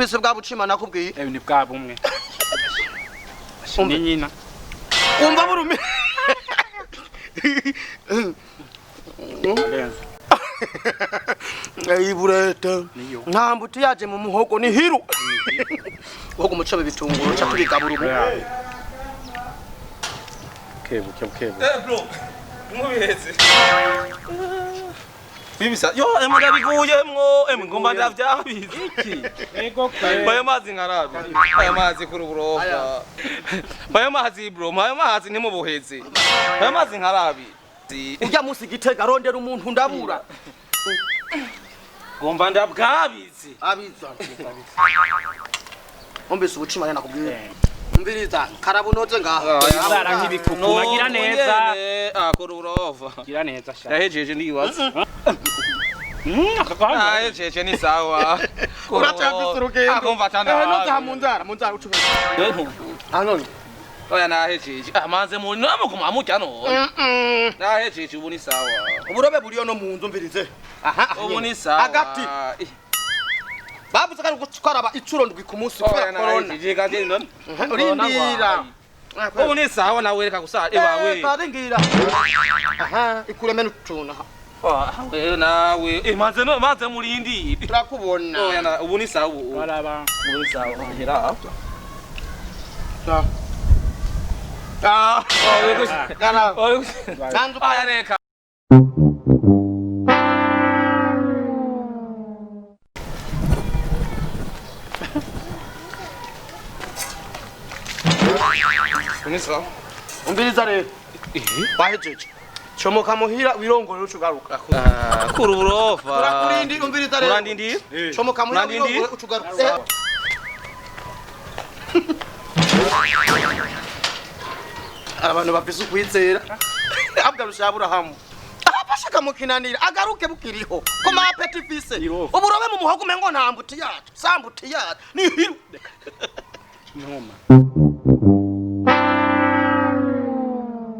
Wumvise bwa bucima nakubwiye? Eh, ni bwa bumwe. Umve. Ni nyina. Wumva burumi. Arenze. Iburete. Niyo. Nta mbuto yaje mu muhogo ni hiru. Wogo umucobe bitunguru ca tubigabura ubu. Kebu kebu kebu. Eh bro, mubiheze. Bibisa, yo emwe ndabiguyemwo, emwe ngomba ndavyabize. Iki? Ego kwe. Ayo mazi nkarabe. Ayo mazi kuri uburofa. Ayo mazi bro, ayo mazi ntimubuheze. Ayo mazi nkarabe. Urya musi Gitega arondera umuntu ndabura. Ngomba ndabwabize. Abiza. Wumvise ubucima rero nakubwiye? Umviriza, karabunoze ngaha. Inzara nk'ibikuku bagira neza. Ah, kuri uburofa. Gira neza sha. Yahejeje ndibaza. Akaganda. Yahejeje ni sawa. Uracyafise urugendo. Akumva Eh, noza tanda. mu nzara, mu nzara ucube. Anone. Oya nahejeje. Amanze mu namuguma mujya none. Nahejeje ubu ni sawa. Uburobe buriyo no mu nzu mvirize. Aha. Ubu ni sawa. Agati. Bavuze ko ari gukaraba icuro ndwi ku munsi kubera corona. Urindira. Ubu ni sawa nawe reka gusa ebawe. Barindira. Aha, ikureme n'utuntu aha. Wewe nawe eh manze no manze murindi. Turakubona. Oya na ubu ni sawa ubu. Baraba. Ubu ni sawa. Hera. Ah. Gara. Nanzu Oya reka. Ni sawa. Umviriza rero. Bahejeje. Comoka muhira wirongore ucugaruka. Kuri uburofa. Turakurindi umviriza rero. Urandindi? Comoka muhira Urandindi? wirongore ucugaruka. Abantu bafise ukwizera. Abwa Aburahamu. Abashaka mukinanira agaruke bukiriho. Ko ma appétit fise. Irofa. Uburobe mu muhogo umengo nta mbuti yacu. Sambuti yacu. Ni hiru. Noma.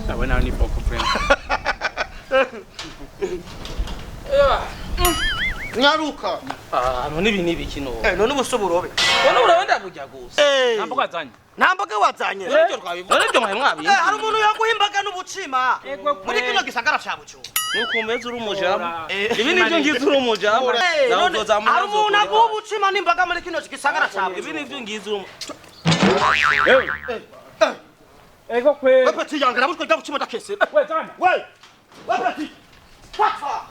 Ndabona ni boko friend. Nyaruka. Ah, none ibi ni ibiki no. Eh none ubuso burobe. None urabona kujya gusa. Eh. Nta mboga zanye. Nta mboga wazanye. None ibyo twabivuga. None ibyo mwahe mwabizi. Eh hari umuntu yaguha imbaga n'ubucima. Ego kwe. Muri kino gisagara ca Bujumbura. Nuko umeze uri umujamu. Eh. Ibi nivyo ngize uri umujamu. Eh, Nawe none uzozamura hari umuntu uzokora. aguha ubucima n'imbaga muri kino gisagara ca Ibi Bujumbura. nivyo ngize uri Ego kwe. We petit yange nabushwe rya bucima ndakese. We zana. We. We petit. Papa.